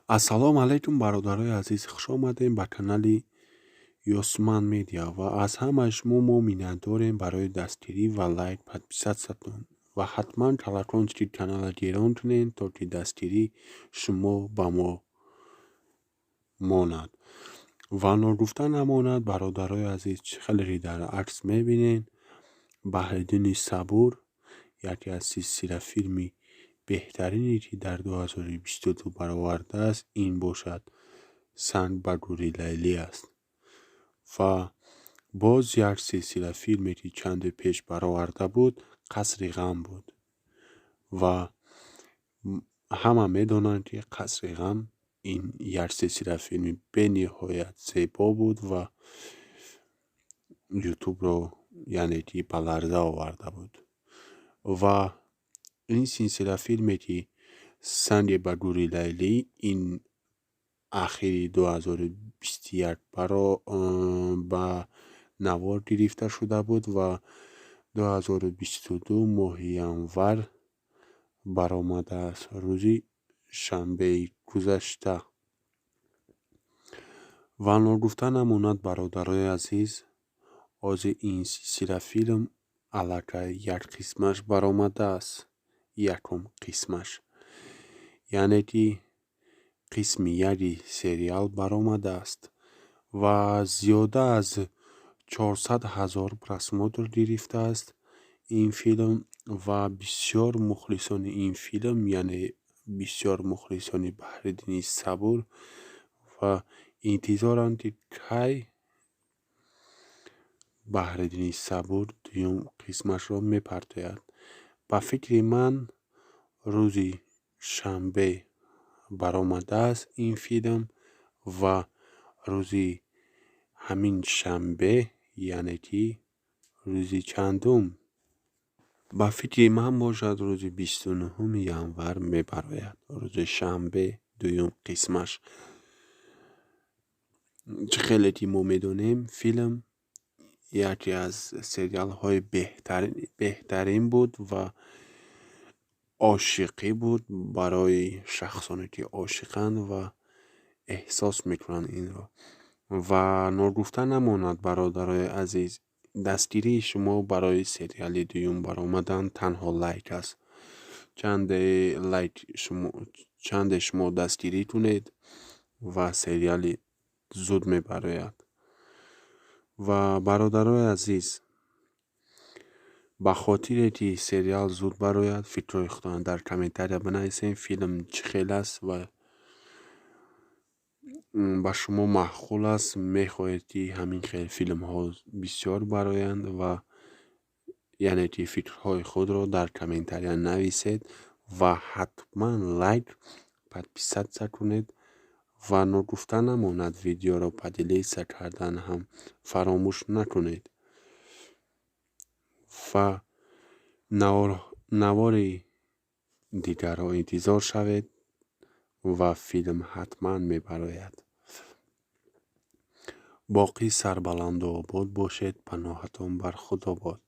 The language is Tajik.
Ассалому алайкум, бародарои азиз, хуш омадем ба канали Ёсман Медиа ва аз ҳамаи шумо мо миннатдорем барои дастгирӣ ва лайк, подписаться тон ва ҳатман колокольчики каналро гирон кунед, то ки дастгирии шумо ба мо монад. Ва ногуфта намонад, бародарои азиз, чӣ хеле ки дар акс мебинед, Баҳриддини Сабур яке аз силсила филми беҳтарине, ки дар 2022 баровардааст, ин бошад «Санг ба гӯри Лайлӣ» аст. Ва боз як силсила филме, ки чанде пеш бароварда буд, «Қасри ғам» буд. Ва ҳама медонанд, ки «Қасри ғам» ин як силсила филми бениҳоят зебо буд ва Ютубро, яъне ки, ба ларза оварда буд. Ва ин силсила филме, ки «Санге ба гӯри Лайлӣ», ин ахири 2021 ба навор гирифта шуда буд ва 2022 моҳи январ баромадааст, рӯзи шанбеи гузашта. Ва ногуфта намонад, бародарои азиз, ҳозир ин силсила филм аллакай як қисмаш баромадааст, якум қисмаш, яъне ки қисми яки сериал баромадааст ва зиёда аз 400 000 просмотр гирифтааст ин филм. Ва бисёр мухлисони ин филм, яъне бисёр мухлисони Баҳриддини Сабур ва интизоранд, ки кай Баҳриддини Сабур дуюм қисмашро мепартояд. Ба фикри ман, рӯзи шанбе баромадааст ин филм ва рӯзи ҳамин шанбе, яъне ки рӯзи чандум, ба фикри ман бошад, рӯзи 29-уми январ мебарояд, рӯзи шанбе, дуюм қисмаш. Чӣ хеле ки мо медонем, филм яке аз сериалҳои беҳтарин буд ва ошиқӣ буд барои шахсоне, ки ошиқанд ва эҳсос мекунанд инро. Ва ногуфта намонад, бародарои азиз, дастгирии шумо барои сериали дуюм баромадан танҳо лайк аст. Чанде лайк чанде шумо дастгирӣ кунед ва сериали зуд мебарояд. Ва, бародарои азиз, ба хотире ки сериал зуд барояд, фикрҳои худро дар комментария бинависед, филм чӣ хел аст ва ба шумо маъқул аст, мехоҳед, ки ҳамин хел филмҳо бисёр бароянд ва яъне ки фикрҳои худро дар комментария нависед ва ҳатман лайк, подписаться кунед. Ва ногуфта намонад, видеоро поделиться кардан ҳам фаромӯш накунед ва навори дигарро интизор шавед ва филм ҳатман мебарояд. Боқӣ сарбаланду обод бошед, паноҳатон бар Худо бод.